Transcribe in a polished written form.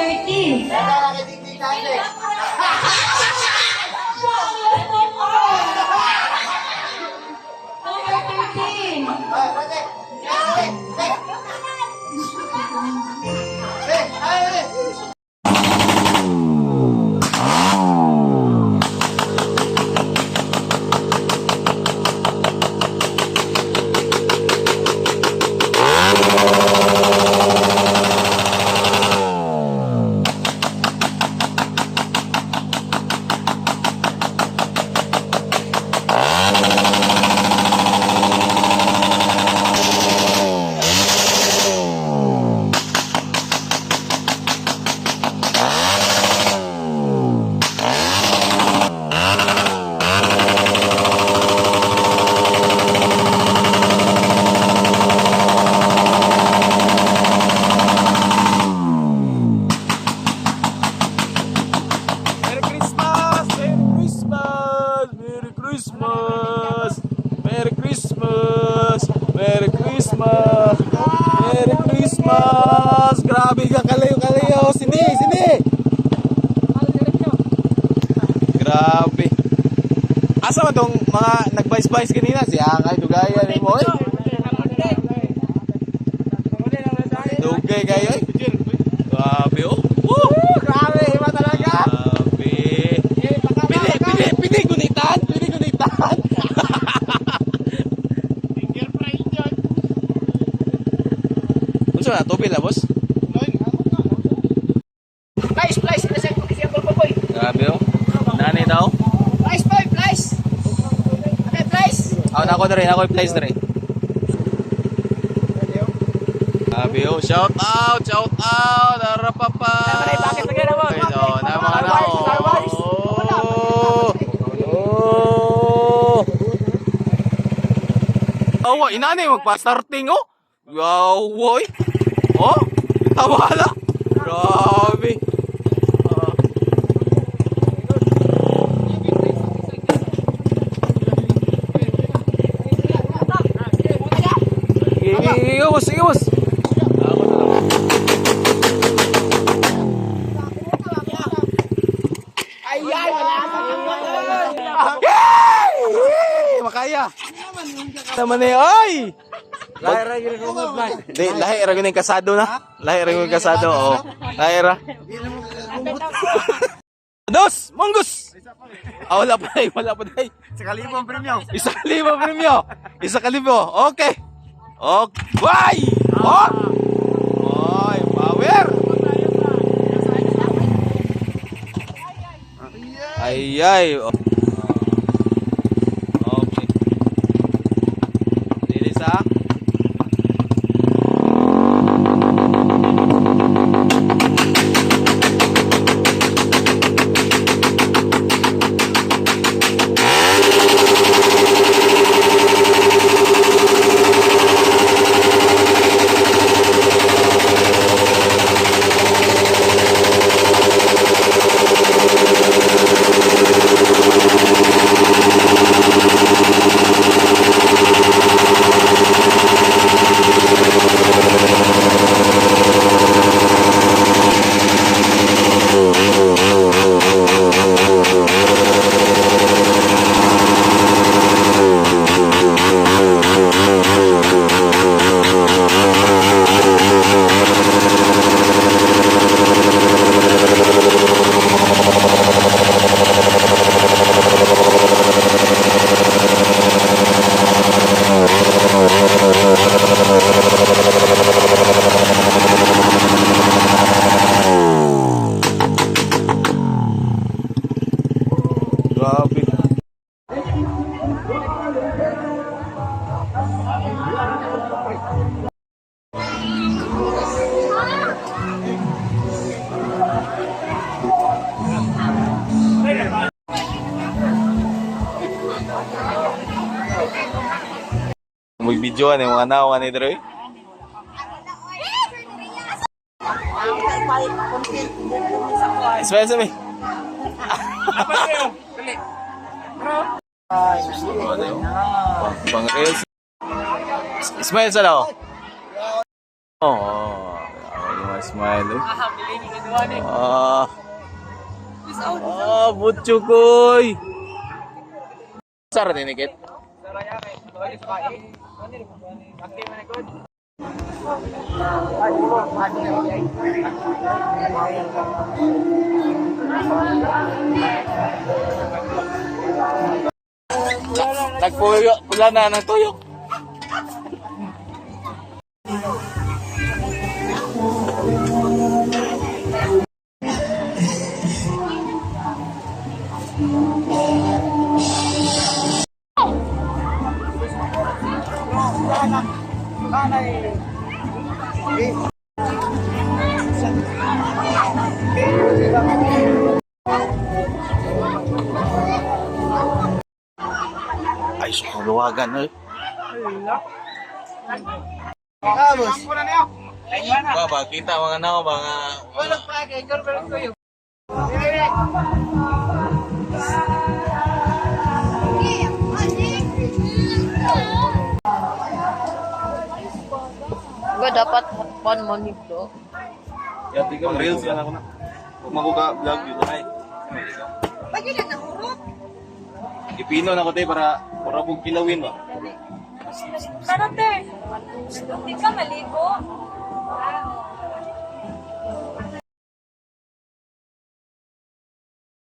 30. Siya ang last number. Number 13. Merry Christmas! Merry Christmas! Merry Christmas! Merry Christmas! Merry Christmas! Merry Christmas! Grabe ka kalayo-kalayo! Sini! Sini! Grabe. Asa man tong mga nag-vice-vice kanina? Si Angay, Dugayan, ni mo eh. Dugay kayo eh. Grabe oh. Woo! Grabe, iba talaga. Grabe. Pili, pili, pili gunitan, pili gunitan. Finger fry dyan. Unsa na tubig la, boss? Flies, flies, flies. Boy. Grabe oh. Nani daw? Flies, boy, flies. Okay, flies. Ako na ako dere, ako place dere. Grabe oh, shout out, shout out. Arapapa. Bakit lagyan naman? Ito, na mga na. Oh. Oh. Oh, inani magpa-starting oh. Wow, boy. Oh, tawa na. Grabe. Iwas, iwas. Ako na lang. Ay, ay, wala ka Yay! Makaya. Naman eh, ay! Lahi ra gyud ko mag Di, lahi ra gyud kasado na. Lahi ra gyud kasado, oo. Lahi ra. Dos, monggus. Ah, wala pa day, wala pa day. Sa kalibong premyo. 1,000 premyo. 1,000. Okay. Okay. Why? Oh! Oy, power. Ay ay. Okay. Dili sa. Grabe. May video ani mga nawa ni Dre. Ismail sabi. Pang reels. Ismail sa lao. Oo. Oh, Smile eh. Ah. Ah, butcho koy. Sara dinikit. Nagpuyo, pula na ng tuyok. Ay, sukuluwagan eh. Ba, ba, kita mga nao, mga. Diba dapat pan mo nito? Pang reels lang ako na. Huwag makuka vlog yun. Ay. Pag ilan na hurot? Ipino na ko tayo para para pong kilawin ba. Tara, te. Hindi ka maligo.